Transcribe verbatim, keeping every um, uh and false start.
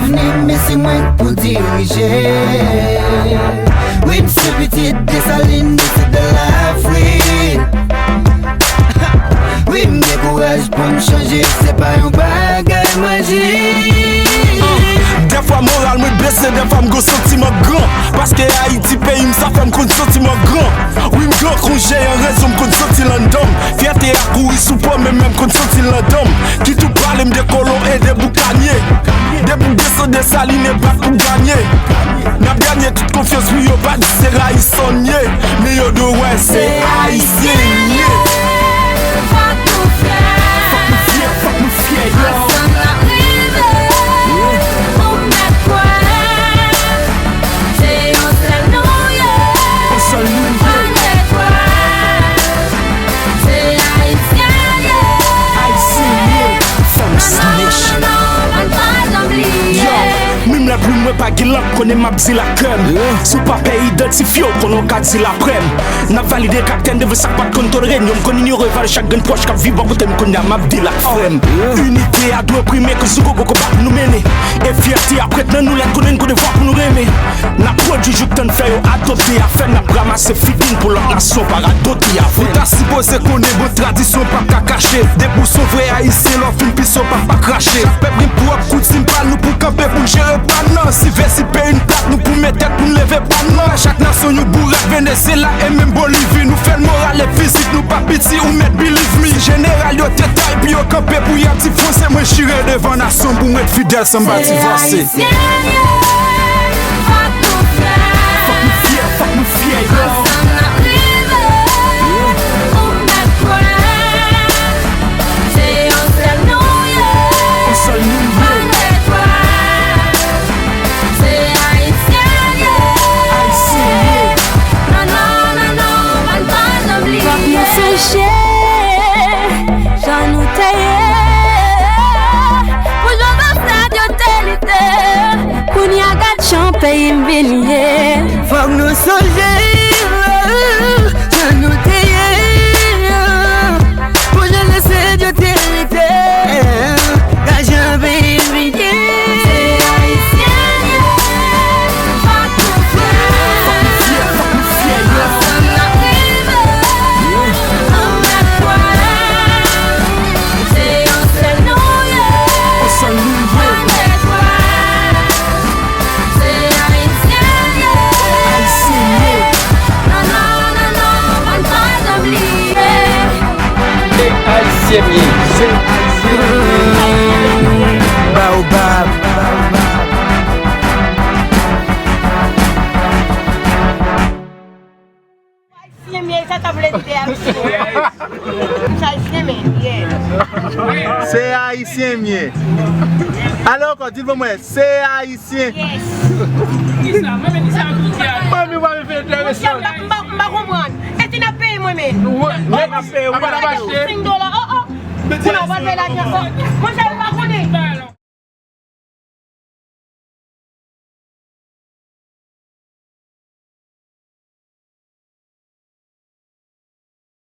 Ni mesi mwen pou dirije. Wi, m se pitit Desalin, pitit de Lafrik. Wi, m gen kouraj pou m chanje, se pa yon bagay majik. Dèfwa moral mwen blese, dèfwa m gon santiman gran. Paske Ayiti peyi m, sa fè m konn santiman gran. Wi, m gran kon jeyan, rezon m konn santi l anndan m. Fyète a kouri sou po, men menm konn santi l anndan m. Ki tou pale m de kolon e de boukanye. Depi w desann Desalin e bat pou ganye. N ap ganye tout konfyans pou yo pa di se rayisant n ye. Men yo dwe wè se ayisyen n ye. Fòk nou fyè, fòk nou fyè, yo. Ansanm n ap rive. Ou mèt kwè. Se yon sèl nou ye. Yon sèl nou ye. Pa gen dwa. Se Ayisyen ye. Ayisyen ye. First Nation. Non, non, non, non, pa janm bliye. Yo, menm lè pou mwen pa gen lang, konnen m ap di l ak kè m. Si w pa pè idantifye w, konnen w ka di l aprè m. N ap valide kaktè n devan sa k pa t konn tolere n. Yo, m konn inyore valè chak grenn pwòch k ap viv bò kote m kounye a, m ap di l ak frè m. Inite a dwe prime, ke sou gogo konba pou nou mennen. E fyète a prèt nan nou, lè n konnen n gon devwa pou nou renmen. N ap pwodui jouk tan n fè yo adopte afè n, n ap ranmase figi n pou lòt nasyon pa radoti avè n. Ou ta sipoze konnen bon tradisyon p ap ka kache. Depi w se yon vrè Ayisyen, lè w fin pise w p ap pa krache. Chak pèp gen pwòp koutim pa l, nou pou kanpe pou n jere pa n nan. Si vesi peyi n plat, nou pou met tèt pou n leve pa n nan. Chak nasyon yon bourèt, Venezyela e menm Bolivi. Nou fè l moral e fizik, nou pa piti, ou mèt believe me. Si jeneral yo te tay pou yo kanpe pou y ap di franse, mwen jire devan nasyon m pou m ret fidèl san m pa divòse. Ayisyen ye, fòk nou fyè. Fòk nou fyè, fòk nou fyè, yo. Ansanm n ap rive. Ou mèt kwè. Se yon sèl nou ye. Yon sèl nou ye. Pa gen dwa. Se Ayisyen ye. Ayisyen ye. Non, non, non, non, pa n pa janm bliye. Fòk nou sonje. Jan nou te ye, pou jan zansèt yo te lite, kounye a gad jan peyi m vin ye. Fòk nou sonje, jan nou te ye, pou jan zansèt yo te lite, gad jan peyi m vin ye. Se Ayisyen ye. Fòk nou fyè, fòk nou fyè, fòk nou fyè, yo. Ansanm n ap rive. Anmèt kwè. Se yon sèl nou ye. Yon sèl nou ye. Anmèt kwè. Se Ayisyen ye. Ayisyen ye. Non, non, non, non, pa n pa janm bliye. Se Ayisyen m ye. Se Ayisyen m ye. Baobab. Ayisyen m ye, sa sa vle di de Ayisyen. Se Ayisyen m ye. Se Ayisyen m ye. Ale ankò, di l pou mwen, se Ayisyen. Yes. Kisa? Mwen menm kisa m di a? Mwen menm mwen fè enteresan. Monchè, m pa, m pa, m pa konprann. E ti n ap peye mwen menm. Mwen, mwen ap peye, wi. Mwen ap achte. Senk dola, oh, oh. Kounye a w pral fè lajan sa. Monchè, m pa konnen.